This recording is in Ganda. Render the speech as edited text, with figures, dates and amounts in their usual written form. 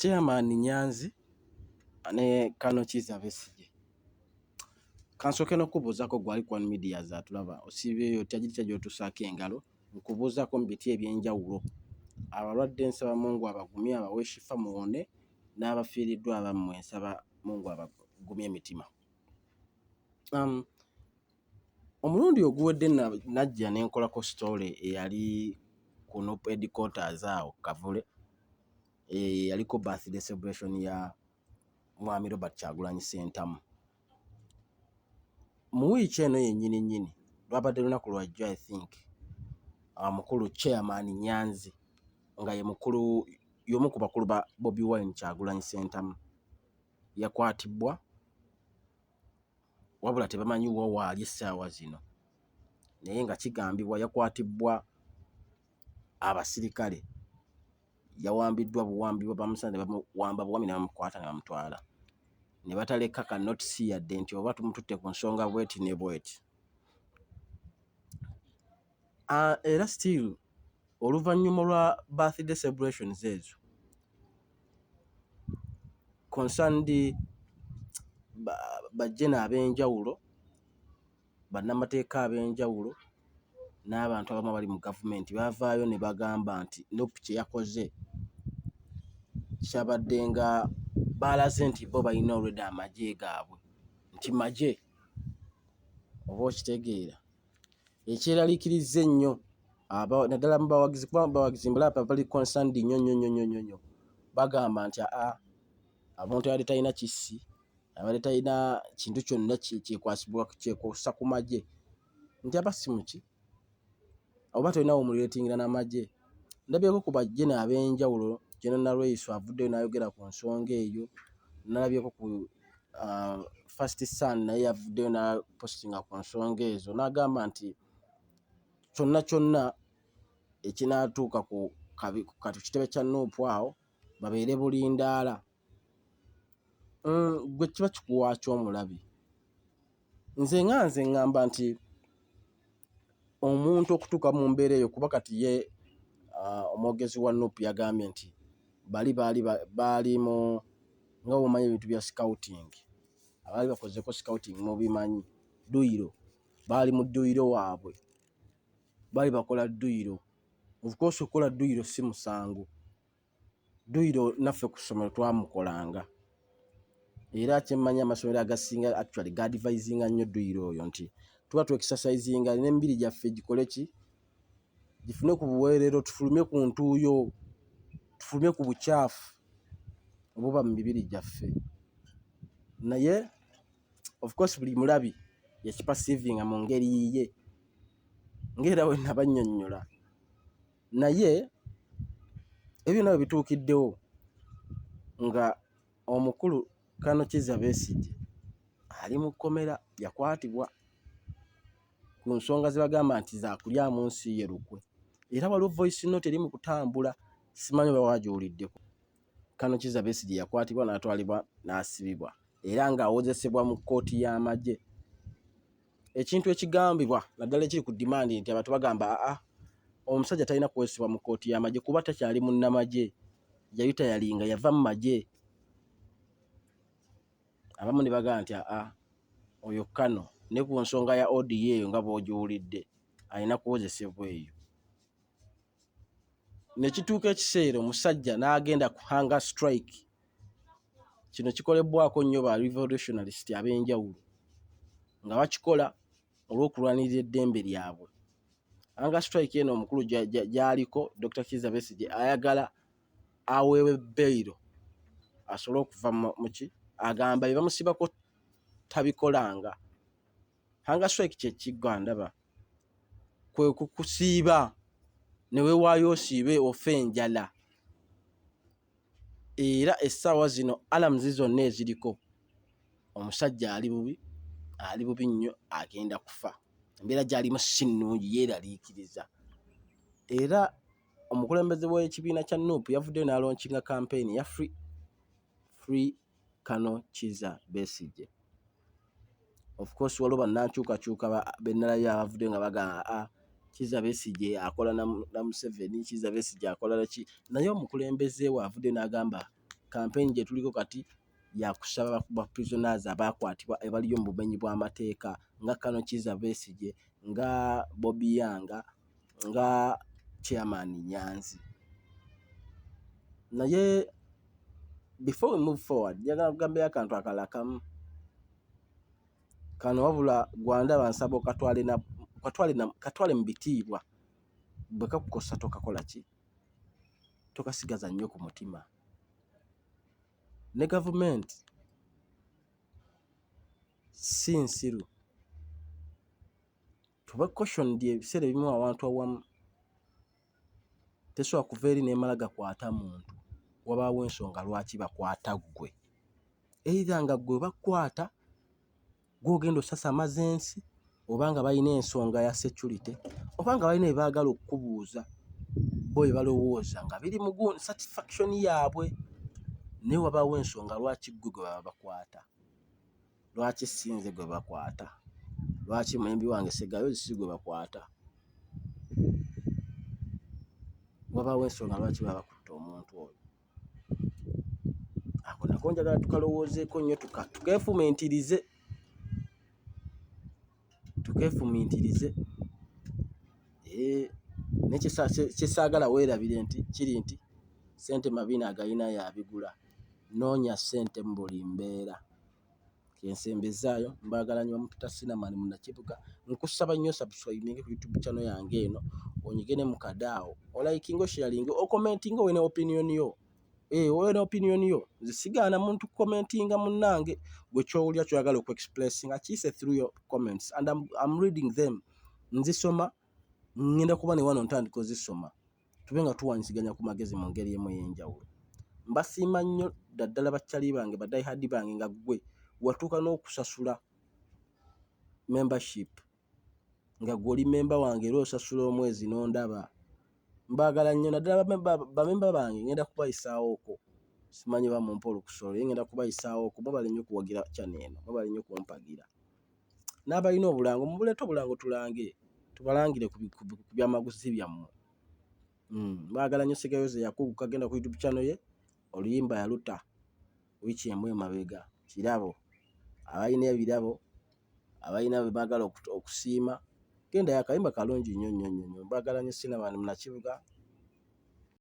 Chairman Nyanzi ne Colonel Kizza Besigye. Kansooke n'okubuuzaako ggwe ali ku One Medias atulaba, osiibyeyo otya? Giri ki gy'otuusaako engalo? Nkubuuzaako mu biti eby'enjawulo. Abalwadde nsaba Mungu abagumye abawe shifa muwone, n'abafiiriddwa abammwe nsaba Mungu abagumye emitima. Omulundi oguwedde najja ne nkolako story eyali ku NUP headquarters awo Kavule, eyaliko birthday celebration ya Mwami Robert Kyagulanyi Ssentamu. Mu wiiki eno yennyini nnyini, lwabadde lunaku lwa jjo, I think, mukulu Chairman Nyanzi nga ye mukulu, y'omu ku bakulu ba Bobi Wine Kyagulanyi Ssentamu, yakwatibwa, wabula tebamanyi wa waali essaawa zino, naye nga kigambibwa yakwatibwa abasirikale. Yawambiddwa buwambibwa, bamusanze ne bamuwamba buwambi ne bamukwata ne bamutwala ne bataleka ka notice yadde nti oba tumututte ku nsonga bweti ne bweti. Era still oluvannyuma lwa birthday celebrations ezo, concerned bajjeno ab'enjawulo, bannamateeka ab'enjawulo n'abantu abamu abali mu gavumenti baavaayo ne bagamba nti NUP kye yakoze kyabadde nga baalaze nti bo balina already amagye gaabwe, nti magye, oba okitegeera. Ekyeraliikirizza ennyo naddala mu bawagizi, kuba abawagizi mbulaba bali concerned nnyo nnyo nnyo nnyo nnyo, bagamba nti aa, omuntu abadde talina kissi, abadde talina kintu kyonna kyekwasibwa kyekuusa ku magye, nti aba si muki oba tolina w'omurelatingira n'amagye. Ndabyeko ku bajjeno ab'enjawulo, General Nalweyiso avuddeyo n'ayogera ku nsonga eyo, nalabyeko ku First Son, naye yavuddeyo n'apostinga ku nsonga ezo n'agamba nti kyonna kyonna ekinaatuuka ku kabi kati kitebe kya NUP awo babeere bulindaala. Gwe kiba kikuwa ki omulabi? Nze nga nze ŋŋamba nti omuntu okutuuka mu mbeera eyo, kuba kati ye omwogezi wa NUP yagambye nti bali baali mu, nga bw'omanyi ebintu bya scouting, abaali bakozeeko scouting mubimanyi, dduyiro, baali mu dduyiro waabwe, baali bakola dduyiro. Of course okukola dduyiro si musango. Dduyiro naffe ku ssomero twamukolanga, era kyemmanyi amasomero agasinga actually gaadvisinga nnyo dduyiro oyo nti tuba tu exercisinga n'emibiri gyaffe gikole ki, gifune ku buweerero, tufulume ku ntuuyo, tufulume ku bukyafu obuba mu mibiri gyaffe. Naye of course buli mulabi yakiperceivinga mu ngeri yiye ng'era bwe nabannyonnyola. Naye ebyo byonna we bituukiddewo nga omukulu Colonel Kizza Besigye ali mu kkomera, yakwatibwa ku nsonga ze bagamba nti za kulyamu nsi ye lukwe, era waliwo voice note eri mu kutambula, simanyi oba waagiwuliddeko. Colonel Kizza Besigye yakwatibwa n'atwalibwa n'asibibwa era ng'awozesebwa mu kkooti y'amagye. Ekintu ekigambibwa naddala ekiri ku demand nti abantu bagamba aa, omusajja talina kuwozesebwa mu kkooti y'amagye kuba takyali munnamagye, yaretiringa, yava mu magye. Abamu ne bagamba nti aa, oyo Colonel ne ku nsonga ya audio eyo nga bw'ogiwulidde alina kuwozesebwa eyo. Ne kituuka ekiseera omusajja n'agenda ku hunger strike. Kino kikolebwako nnyo ba revolutionalist ab'enjawulo nga bakikola olw'okulwanirira eddembe lyabwe. Hunger strike eno omukulu gy'aliko Dr. Kizza Besigye ayagala aweebwe bail asobole okuva mu ki, agamba bye bamusibako tabikolanga. Hunger strike kye ki ggwe ndaba? Kwe kusiiba ne weewaayo osiibe ofe enjala, era essaawa zino alarms zonna eziriko, omusajja ali bubi, ali bubi nnyo, agenda kufa. Embeera gy'alimu si nnungi, yeeraliikiriza. Era omukulembeze w'ekibiina kya NUP yavuddeyo n'alaunchinga campaign ya free Colonel Kizza Besigye. Of course waliwo bannankyukakyuka be nalabye abavuddeyo nga bagamba aa, Kizza Besigye akola na Museveni, Kizza Besigye akola na ki, naye omukulembeze we avuddeyo n'agamba Campaign gye tuliko kati yakusaba ba prisoners abakwatibwa ebaliyo mu bumenyi bw'amateeka nga Colonel Kizza Besigye, nga Bobi Young, nga Chairman Nyanzi. Naye before we move forward, njagala kugambayo akantu akalala kamu kano. Wabula gwandaba, nsaba okatwale na katwale na katwale mu bitiibwa. Bwe kakukosa tokakola ki, tokasigaza nnyo ku mutima. Ne gavumenti si nsiru, tuba cautioned ebiseera ebimu. Awantu awamu tesobola kuva eri n'emala gakwata muntu. Wabaawo ensonga lwaki bakwata ggwe, either nga ggwe bakwata gw'ogenda osasamaza ensi, oba nga balina ensonga ya security, oba nga balina bye baagala okukubuuza bo bye balowooza nga biri mu satisfaction yaabwe. Naye wabaawo ensonga lwaki ggwe gwe baba bakwata. Lwaki si nze gwe bakwata? Lwaki muyimbi wange Segayozi si gwe bakwata? Wabaawo ensonga lwaki baba bakutte omuntu oyo. Ako nako njagala tukalowoozeeko nnyo, tukeefumintirize, tukeefumintirize. Naye kyesaagala weerabire nti kiri nti ssente mabina agayina yabigula. Noonya ssente mu buli mbeera. Kensembezaayo, mbaagala nnyo. Bampita Cinnamon Munnakibuga. Nkusaba nnyo subscribinge ku YouTube channel yange eno, onyige ne mu kadaawo, olikinge, osharinge, ocommentinge, owe ne opinion yo. Owe ne opinion yo. Nze sigaana muntu kucommentinga. Munnange, gwe ky'owulira ky'oyagala okuexpressinga kiyise through your comments and I'm reading them. Nzisoma, ngenda kuba ne wano ntandika ozisoma, tube nga tuwanyisiganya ku magezi mu ngeri emu ey'enjawulo. Mbasiima nnyo ddaddala bakyali bange, ba diehard bange, nga ggwe watuuka n'okusasula membership, nga ggwe oli memba wange era osasula omwezi n'ondaba. Mbaagala nnyo, naddala bamemba bange. Ngenda kubayisaawoko, simanyi oba mumpa olukusa olwo, naye ngenda kubayisaawoko. Mwebale nnyo okuwagira channel eno, mwebale nnyo okumpagira. N'abalina obulango mubuleete, obulango tulange, tubalangire ku byamaguzi byammwe. Mbaagala nnyo. Segayozi yakuguka, genda ku YouTube channel ye, oluyimba yaluta wiiki emu emabega. Kirabo, abalina ebirabo, abalina bye baagala okusiima, gendayo, akayimba kalungi nnyo nnyo nnyo nnyo. Mbaagala nnyo. Cinnamon Munnakibuga.